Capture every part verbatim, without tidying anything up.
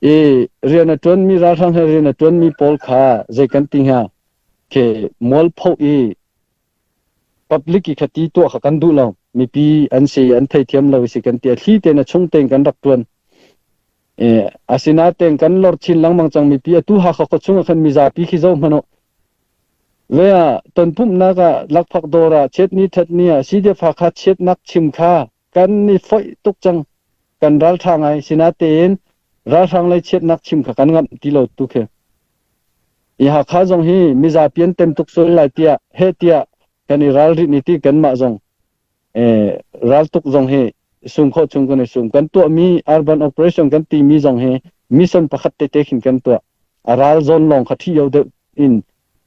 I rian a ṭuanmi, ralhrang he rian a ṭuanmi pawl kha zei kan ti hnga? Khi mualpho i public i kha ti tuah kha kan duh lo. Mipi an si an theithiam lo i si kan ti a, thli tein a chung tein kan rak ṭuan. Eh, asinain kan lor chin lengmang cang mipi, atu Hakha khuachung ah khan mizapi khi zoh hmanh uh. Vei ah tonpumhnak ah lakphak dawr ah chiat ni ṭhat ni ah C D F Hakha chiatnak chim kha kan i foih tuk cang. Kan ralṭha ngai, sinain ralhrang lei chiatnak chim kha kan ngamh ti lo tuk hi. I Hakha zong hi mizapi an tem tuk sual lai tiah, heh tiah kan i ralrin i ti, kanmah zong eh, raltuk zong hi sum khawh chung kan i sum. Kan tuahmi urban operation kan timi zong hi mission pakhat tete khin kan tuah. A ral zawn lawng kha ṭhio deuh in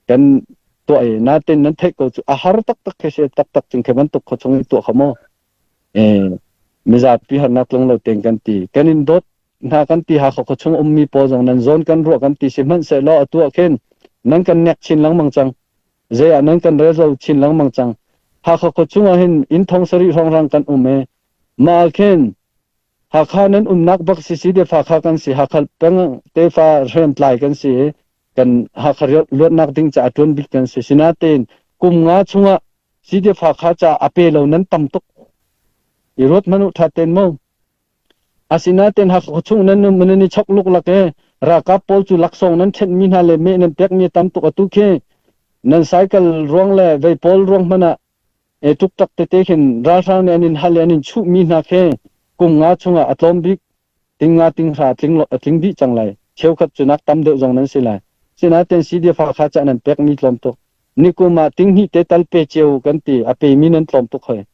kan tuah i, natein nan theih ko cu a har taktak khi si, taktak cun khi bantuk khuachung i tuah kha maw? Eh, mizapi harnak tlung lo tein kan ti. Kan in dawt hna kan ti, Hakha khuachung a ummi pawl zong nan zawn kan ruah kan ti, sihmanhsehlaw atu ah khin nan kan nek chin lengmang cang. Zei ah nan kan rel zo chin lengmang cang. Hakha khuachung ah hin inn thong sarih hrawnghrang kan um i, mah ah khin Hakha nan umnak bak si, C D F Hakha kan si, Hakha peng tefa hriamtlai kan si, kan Hakha luatnak ding caah a ṭuan bik kan si. Sinain kum nga chungah C D F Hakha caah a pe lo nan tam tuk. I ruat hmanh uh ṭha tein maw? Asinain Hakha khuachung nan um, nan i chok luklak i, ralkap pawl cu laksawng nan ṭhenhmi hna le meh nan pekmi a tam tuk. Atu khi nan cycle ruang le vei pawl ruang hmanh ah, eh, ṭukṭak tete khin ralhrang nih an in hal i an in chuhmi hna khi kum nga chungah a tlawm bik, ting nga ting hra a tling lo, a tling dih cang lai. Cheukhat cu nak tam deuh zong nan si lai. Sinain C D F Hakha caah nan pekmi tlawm tuk. Nikum ah ting hnih te tal pe cio kan ti, a pemi nan tlawm tuk hoi.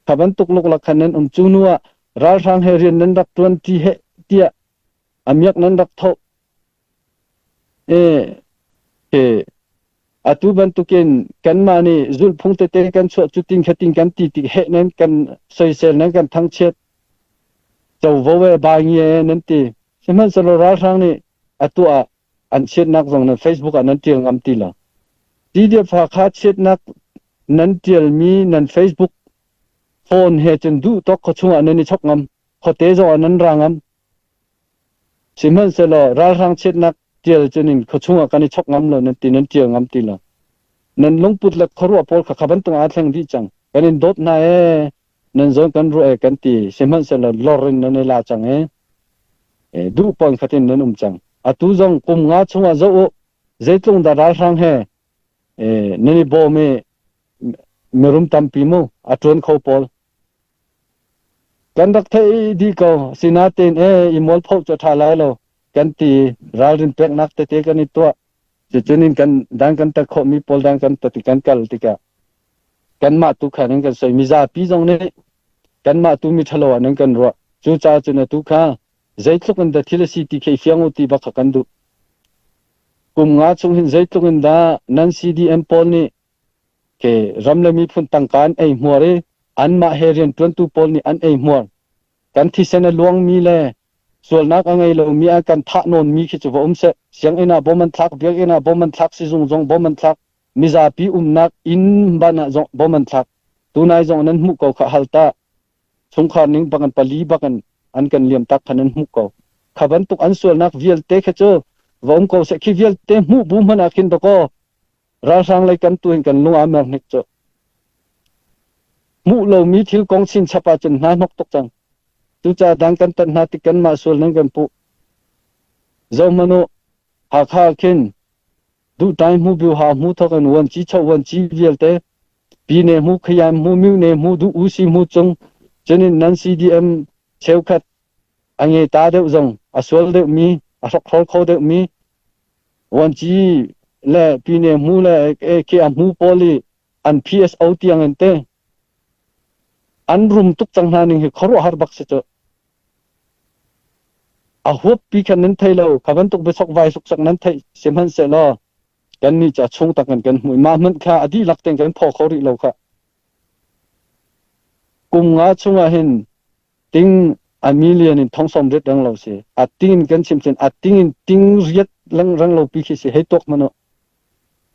Kha bantuk luklak khan nan um. Cu hnu ah ralhrang he rian nan rak ṭuan ti heh tiah a miak nan rak thoh. Eh, he, atu bantukin kanmah nih zulhphung tete kan chuah, cutin khatin kan ti tik heh nan kan soisel, nan kan thangchiat. Covo e, bai ngi e nan ti. Sihmanhsehlaw ralhrang nih atu ah an chiatnak zong nan Facebook ah nan ṭial ngam ti lo. C D F Hakha chiatnak nan ṭialmi nan Facebook phone he cun duh tawk khuachung ah nan i chok ngam, khuate zong ah nan ra ngam. Sihmanhsehlaw ralhrang chiatnak ṭial cun in khuachung ah kan i chok ngam lo, nan ti, nan ṭial ngam ti lo. Nan lungput le khuaruah pawl kha kha bantuk ah a thleng dih cang. Kan in dawt hna e, nan zawn kan ruah e kan ti, sihmanhsehlaw lor in nan i la cang e. Eh, duh pawng khat in nan um cang. Atu zong kum nga chungah zoh uh, zeitluk dah ralhrang he, eh, nan i bawm i, mirum tampi mu a ṭuan kho pawl. Kan rak theih dih ko, sinain, eh, i mualpho cu a ṭha lai lo kan ti, ralrin peknak tete kan i tuah. Cucun in kan dan kan tat khawhmi pawl dan kan tat i kan kal tikah, kanmah tu khan in kan soi. Mizapi zong nih kanmah tu mi ṭhalo ah nan kan ruah. Cucaah cun atu kha zeitluk in dah thil a si ti khi fiang uh ti bak kha kan duh. Kum nga chung hin zeitluk in dah nan C D M pawl nih khi ram le miphun tangka an ei hmuar i, anmah he rianṭuantu pawl nih an ei hmuar. Kan thisen a luangmi le sualnak a ngei lomi a kan thah nawnmi khi cu va um seh. Sianginn ah bom an thlak, biakinn ah bom an thlak, sizung zong bom an thlak, mizapi umnak inn ban ah zong bom an thlak. Tunai zong nan hmuh ko kha, halta chungkhar ning bak in, pali bak in an kan liamtak khan nan hmuh ko. Kha bantuk an sualnak vialte khi cu va um ko seh. Khi vialte hmuh bu hmanh ah khin dah ko. Ralhrang lei kan tu hin kan lung aa mer hnik cu. Hmuh lomi thil kong chin chap ahcun hna hnok tuk cang. Cucaah dan kan tat hna tik kanmah sual nan kan puh. Zohhmanh uh, Hakha khin duhtai hmu, biuha hmu thawk in, Wanci choh, Wanci vialte, Pine hmu, Khayan hmu, Myune hmu, duh, Usi hmu cung, cun in nan C D M cheukhat a ngei ta deuh zong, a sual deuhmi, a hrokhrawl kho deuhmi, Wanci le Pine hmu le, eh, khi a hmu pawl i an P S O tiang in te an rum tuk cang hna ning hi khuaruahhar bak si cu. A huappi khan nan thei lo, kha bantuk biachok vai suksak nan theih sihmanhsehlaw, kannih cu a chung tak in kan hmuh i, mah hmanh kha a dihlak tein kan phaw kho rih lo kha. Kum nga chungah hin ting a million in thong sawm riat reng lo si. A ting in kan chim cun, a ting in ting riat reng, reng lo pi khi si, hei tuak hmanh uh.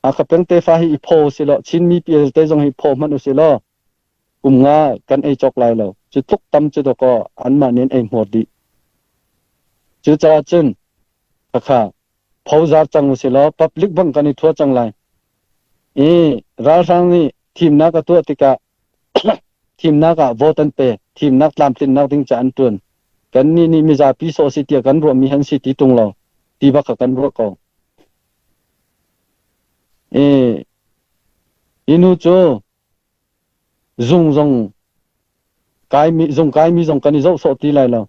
A kha peng tefa hi i phaw si law, Chin mipi vialte zong hi phaw hmanh uh si law, kum nga kan ei cawk lai lo. Cu tluk tam cu dakaw, anmah nih an ei hmuar dih. Cucaah cun, khakha, phozar cang uh si law, public bang kan i thua cang lai. I ralhrang nih thimnak a tuah tikah, thimnak ah vote an pe, thimnak tlamtlinnak ding ca an ṭuan. Kannih nih mizapi sawh si tiah kan ruahmi han si ti tung lo, ti bak kha kan ruah ko. I, i nu cu zung zong kaimi, zung kaimi zong kan i zoh sawh ti lai lo.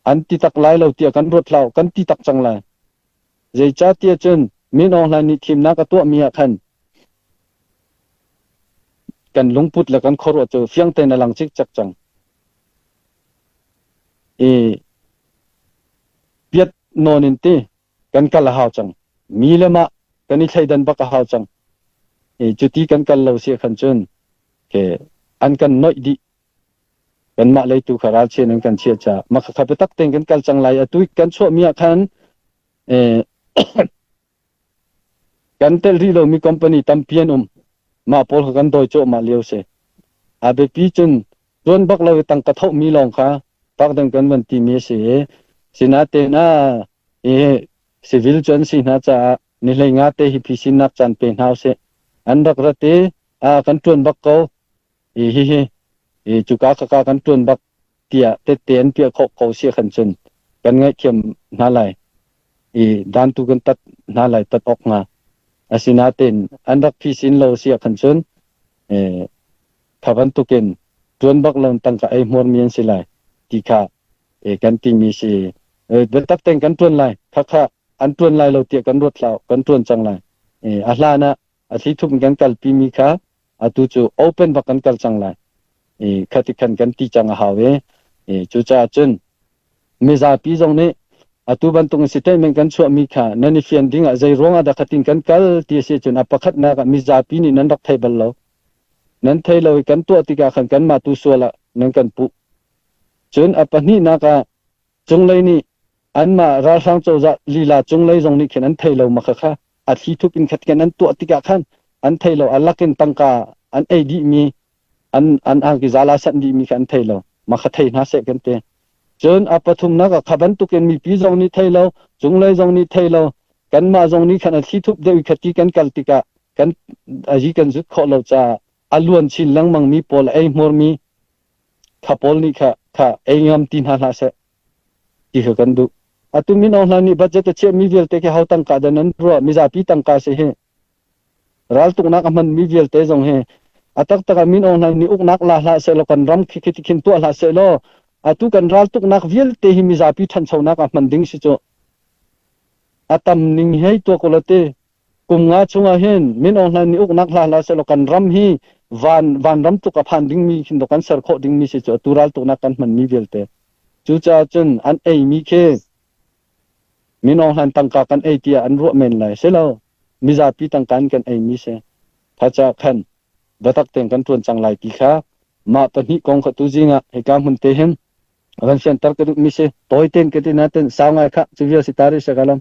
An ti tak lai lo tiah kan ruat hlah, kan ti tak cang lai. Zeicahtiah cun Min Aung Hlaing nih thimnak a tuahmi ah khan kan lungput le kan khuaruah cu fiang tein a lang cikcek cang. I piat nawn in ti kan kal a hau cang. Mi le mah kan i thleidan bak a hau cang. I cuti kan kal lo si ah khan cun, ke, an kan noih dih. Kanmah leitu kha ralchian an kan chiah caah, mah kha kha biatak tein kan kal cang lai. Atu kan chuahmi ah khan, eh, kan telh rih lomi company tampi an um. Mah pawl kha kan dawi cuahmah lio si. A biapi cun ṭuan bak lo i tangka thohmi lawng kha pakdeng kan van timi a si. Sinatein a, i civil cu an si hna caah ni hleinga te hi phisinnak caan pe hna usih. An rak rat i, a, kan ṭuan bak ko. I hihi, i cuka khaka kan ṭuan bak tiah tette an piah khawh ko si ah khan cun kan ngaihthiam hna lai. I dantu kan tat hna lai, tat awk hnga. Asinatein an rak phisin lo si ah khan cun, eh, kha bantukin ṭuan bak lo in tangka ei hmuarmi an si lai ti kha, eh, kan timi si. Eh, biatak tein kan ṭuan lai, khakha an ṭuan lai lo tiah kan ruat hlah, kan ṭuan cang lai. Eh, a hlan ah a thli thup in kan kalpimi kha atu cu open bak kan kal cang lai. I, khatikhan kan ti cang a hau i, i, cucaah cun mizapi zong nih atu bantuk in statement kan chuahmi kha nan i fian dingah zei ruangah dah khatin kan kal ti a si cun a pakhatnak ah mizapi nih nan rak thei bal lo. Nan thei lo i kan tuah tikah khan kanmah tu sual ah nan kan puh. Cun a pahnihnak ah cunglei nih anmah ralhrang cozah lila cunglei zong nih khin an thei lo makha kha a thli thup in khat khin an tuah tikah khan an thei lo, a lak in tangka an ei dihmi, an, an angki zala san dihmi kha an thei lo, makha thei hna seh kan ti. Cun a pathumnak ah kha bantukin mipi zong nih thei lo, cunglei zong nih thei lo, kanmah zong nih khan a thli thup deuh i khati kan kal tikah kan, a yi kan zut khawh lo caah a luan chin lengmangmi pawl a ei hmuarmi kha pawl nih kha, kha ei ngam ti hna hlah seh ti kha kan duh. Atu Min Aung Hlaing nih budget a chiahmi vialte khi ho tangka dah nan ruah, mizapi tangka si hi. Raltuknak a hmanmi vialte zong hi a taktak ah Min Aung Hlaing nih uknak la hlah sehlaw, kan ram khi khi khin tuah hlah sehlaw, atu kan raltuknak vialte hi mizapi ṭhanchonak a hman ding si cu a tam ning hei tuak u la ti. Kum nga chungah hin Min Aung Hlaing nih uknak hla hlah sehlaw, kan ram hi van, vanram tluk a phan dingmi khin dah kan ser khawh dingmi si cu, atu raltuknak kan hmanmi vialte. Cucaah cun an eimi khi Min Aung Hlaing tangka kan ei tiah an ruah men lai. Si lo, mizapi tangka in kan eimi si. Kha caah khan biatak tein kan ṭuan cang lai ti kha mah pahnih kong kha tu zing ah hika hmun te hin a kan fianter ka duhmi si. Tawi tein ka ti nain sau ngai kha, cu vial si ta rih seh ka lam.